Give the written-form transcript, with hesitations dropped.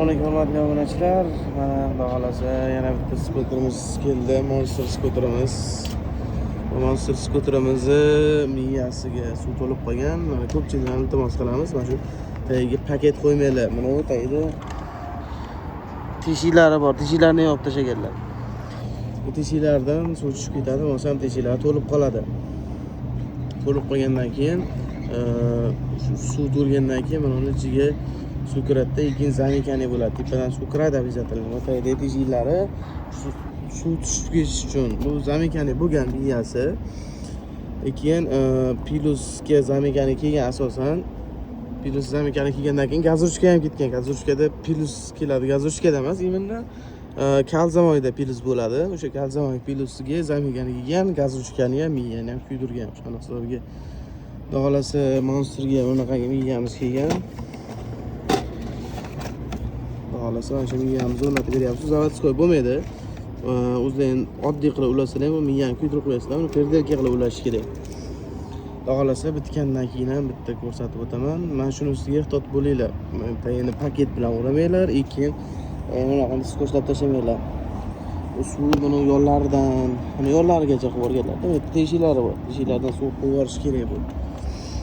Assalomu alaykum, hurmatli obunachilar. Mana, Xudo xolasa, yana bitta skuterimiz keldi, Monster skuterimiz. Bu Monster skuterimizni miyasiga suv to'lib qolgan. Mana, ko'pchilikdan iltimos qilamiz, mana shu tagiga paket qo'ymanglar. Mana bu tagida teshiklari bor, teshiklarni yopib tashlaganlar. Bu teshiklardan suv tushib ketadi, bo'lmasam teshiklar to'lib qoladi. To'lib qolgandan keyin, shu suv to'lgandan keyin mana uni ichiga suv kiradida, keyin замыкание bo'ladi, tepadan suv kiradi обязательно. Tagida teshiklari suv tushib ketish uchun bu замыкание bo'lgan miyasi. Keyin plyusga замыкание kelgan, asosan plyus замыкание kelgandan keyin газ ручка ham ketgan. Газ ручка da plyus keladi, газ ручка da emas, именно kalzamoyda plyus bo'ladi. O'sha kalzamoy plyusiga замыкание kelgan, газ ручка ni ham, miyani ham kuydirgan. O'shani hisobiga, Xudo xohlasa, Monsterga unaqa miyamiz kelgan. Xudo xohlasa, mana shu miyamizni o'rnatib beryapmiz. Заводской bo'lmaydi. O'zlaring oddiy qilib ulasalar ham, bu miyani kuydirib qo'yasizlar. Uni переделка qilib ulash kerak. Xudo xohlasa, bitgandan keyin ham bitta ko'rsatib o'taman. Mana shuni ustiga ehtiyot bo'linglar, tagini paket bilan uramanglar и keyin unaqa skotchlab tashlamanglar. Bu suv buni yo'llaridan, mana, yo'llarigacha qilib yuborganlar. Teshiklari bor, teshiklardan suv qo'yib yuborish kerak bu.